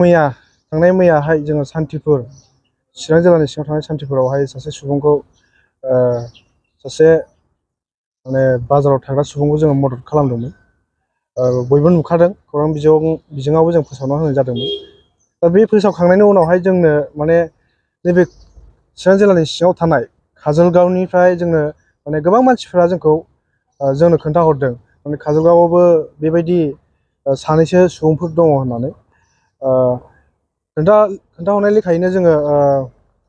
थांनाय मैयाहाय जोङो सान्थिपुर चिरां जिल्लानि सिङाव थानाय सान्थिपुरावहाय सासे सुबुंखौ सासे माने बाजाराव थाग्रा सुबुंखौ जोङो मदद खालामदोंमोन। बयबो नुखादों, खौरां बिजोङावबो जों फोसावना होनाय जादोंमोन। दा बे फोसावखांनायनि उनावहाय जोंनो माने नैबे चिरां जिल्लानि सिङाव थानाय काजलगावनिफ्राय जोंनो माने गोबां मानसिफ्रा जोंनो खोन्थाहरदों, माने काजलगावआवबो बेबायदि सानैसो सुबुंफोर दङ होननानै। खोन्थाहरनाय लेखायैनो जोङो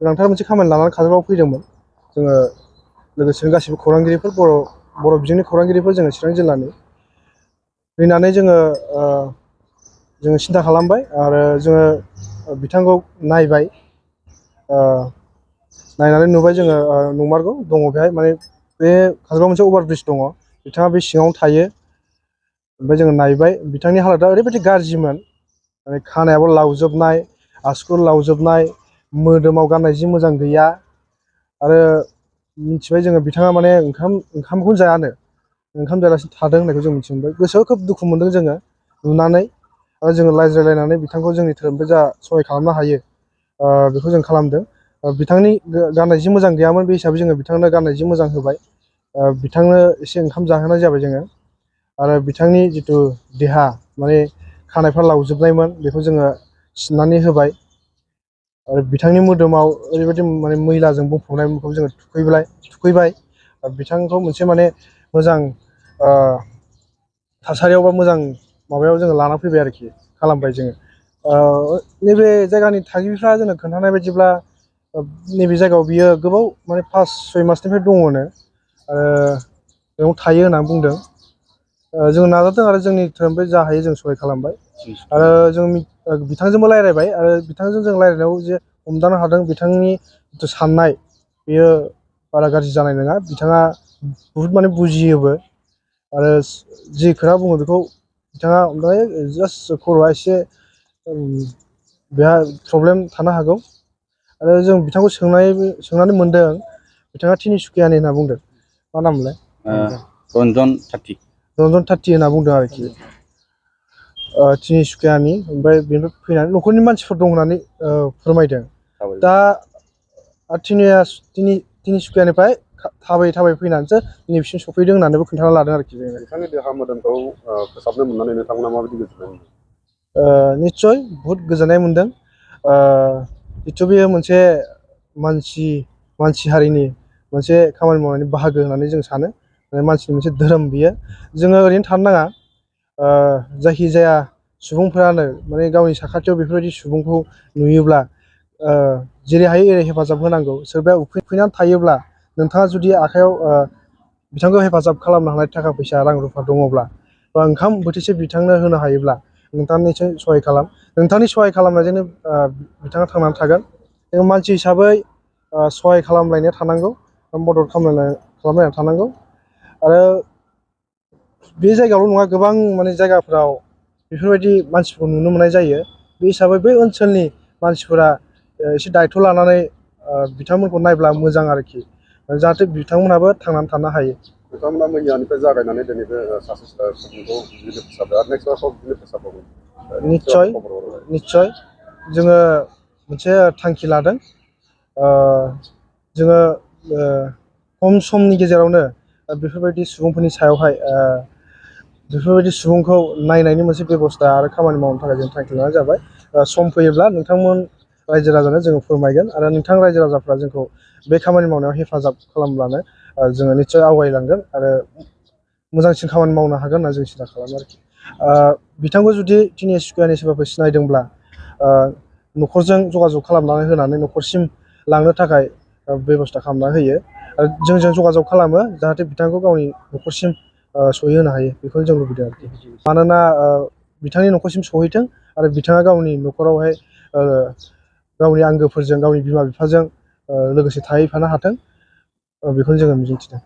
गोनांथार मोनसे खामानि लानानै काजलगावआव फैदोंमोन। जोङो लोगोसेनो गासिबो खौरांगिरिफोर, बर' बिजोंनि खौरांगिरिफोर, जोङो चिरां जिल्लानि फैनानै जोङो सिन्था खालामबाय आरो जोङो बिथांखौ नायबाय। नायनानै नुबाय जोङो नंमारगौ दङ बेहाय, माने बे काजलगावआव मोनसे अभारब्रिज दङ, बिथाङा बे सिङावनो थायो। ओमफ्राय जोङो नायबाय, बिथांनि हालोदा ओरैबायदि गाज्रिमोन, माने खानायाबो लावजोबनाय, आसुगुर लावजोबनाय, मोदोमाव गाननाय जि मोजां गैया। आरो मिथिबाय जोङो बिथाङा माने ओंखामखौनो जायानो, ओंखाम जायालासिनो थादों होननायखौ जों मिथि मोनबाय। गोसोआव खोब दुखु मोनदों जोङो नुनानै। आरो जोङो रायज्लायलायनानै बिथांखौ जोंनि धोरोमनिफ्राय जा सहाय खालामनो हायो बेखौ जों खालामदों। बिथांनि गाननाय जि मोजां गैयामोन, बे हिसाबै जोङो बिथांनो गाननाय जि मोजां होबाय। बिथांनो एसे ओंखाम जाहोनाय जाबाय जोङो। आरो बिथांनि जिथु देहा, माने खानायफ्रा लावजोबनायमोन, बेखौ जोङो सिननानै होबाय। आरो बिथांनि मोदोमाव ओरैबायदि माने मैलाजों बुंफबनायखौ जोङो थुखैबाय। बिथांखौ मोनसे माने मोजां थासारियाव बा मोजां माबायाव जोङो लाना फैबाय आरोखि, खालामबाय जोङो। नैबे जायगानि थागिबिफ्रा जोंनो खोन्थानाय बायदिब्ला नैबे जायगायाव बियो गोबाव, माने 5-6 मासनिफ्राय दङनो, आरो बेयाव थायो होननानै बुंदों। जों नाजादों आरो जोंनि धोरोमनिफ्राय जा हायो जों सहाय खालामबाय। आरो जों बिथांजोंबो रायज्लायबाय, आरो बिथांजों जों रायज्लायनायाव जे हमदांनो हादों बिथांनि जिथु साननाय, बेयो बारा गाज्रि जानाय नङा। बिथाङा बुहुद माने बुजियोबो, आरो जि खोथा बुङो बेखौ बिथाङा ओमफ्राय जास्ट खर'आ एसे बेहा प्रब्लेम थानो हागौ। आरो जों बिथांखौ सोंनानै मोनदों, बिथाङा तिनिसुकियानि होनना बुंदों। मा नाम मोनलाय? रन्जन थाथि होनना बुंदों आरोखि, तिनिसुकियानि। ओमफ्राय बेनिफ्राय फैनानै न'खरनि मानसिफोर दं होननानै फोरमायदों। दा तिनिसुकियानिफ्राय थाबायै फैनानैसो नैबेसिम सफैदों होननानैबो खोन्थाना लादों आरोखि जोङो। बिथांनि देहा मोदोमखौ फोसाबनो मोननानै नोंथांमोना माबायदि गोजोननाय मोनदों? निस्सय बहुद गोजोननाय मोनदों। जिथु बेयो मोनसे मानसि हारिनि मोनसे खामानि मावनायनि बाहागो होननानै जों सानो। मानसिनि मोनसे धोरोम बियो। जोङो ओरैनो थानो नाङा। जायखिजाया सुबुंफोरानो माने गावनि साखाथियाव बेफोरबायदि सुबुंखौ नुयोब्ला जेरै हायो एरै हेफाजाब होनांगौ। सोरबाया उखैनानै थायोब्ला नोंथाङा जुदि आखाइयाव बिथांखौ हेफाजाब खालामनो हानाय थाखा फैसा, रां रुफा दङब्ला, बा ओंखाम बोथिसे बिथांनो होनो हायोब्ला, नोंथाङा निस्सय सहाय खालाम। नोंथांनि सहाय खालामनायजोंनो बिथाङा थांनानै थागोन। जों मानसि हिसाबै सहाय खालामलायनो थानांगौ, मदद खालामलायना थानांगौ। आरो बे जायगायावल' नङा, गोबां माने जायगाफ्राव बेफोरबायदि मानसिफोरखौ नुनो मोननाय जायो। बे हिसाबै बै ओनसोलनि मानसिफोरा एसे दायथ' लानानै बिथांमोनखौ नायब्ला मोजां आरोखि, जाहाथे बिथांमोनहाबो थांनानै थानो हायो। नोंथांमोना मैयानिफ्राय जागायनानै दिनैबो सासे सुबुंखौ बिदिनो फोसाबदों, आरो नेक्स्ट बाराव बिदिनो फोसाबबावगोन। निस्सय जोङो मोनसे थांखि लादों। जोङो खम समनि गेजेरावनो बेफोरबायदि सुबुंफोरनि सायावहाय बेफोरबायदि सुबुंखौ नायनायनि मोनसे बेब'स्था आरो खामानि मावनो थाखाय जों थांखि लानाय जाबाय। सम फैयोब्ला नोंथांमोन रायजो राजानो जोङो फोरमायगोन, आरो नोंथां रायजो राजाफ्रा जोंखौ बे खामानि मावनायाव हेफाजाब खालामब्लानो जोङो निस्सय आवगायलांगोन, आरो मोजांसिन खामानि मावनो हागोन होनना जों सिन्था खालामो आरोखि। बिथांखौ जुदि तिनिसुकियानि सोरबाफोर सिनायदोंब्ला न'खरजों जगाजग खालामनानै होनानै न'खरसिम लांनो थाखाय बेब'स्था खालामना होयो। जोंजों जगाजग खालामो, जाहाथे बिथांखौ गावनि न'खरसिम सहैहोनो हायो, बेखौनो जों लुबैदों आरोखि। मानोना बिथांनि न'खरसिम सहैथों, आरो बिथाङा गावनि न'खरावहाय गावनि आंगोफोरजों, गावनि बिमा बिफाजों लोगोसे थाहैफानो हाथों, बेखौनो जोङो मिजिंथिदों।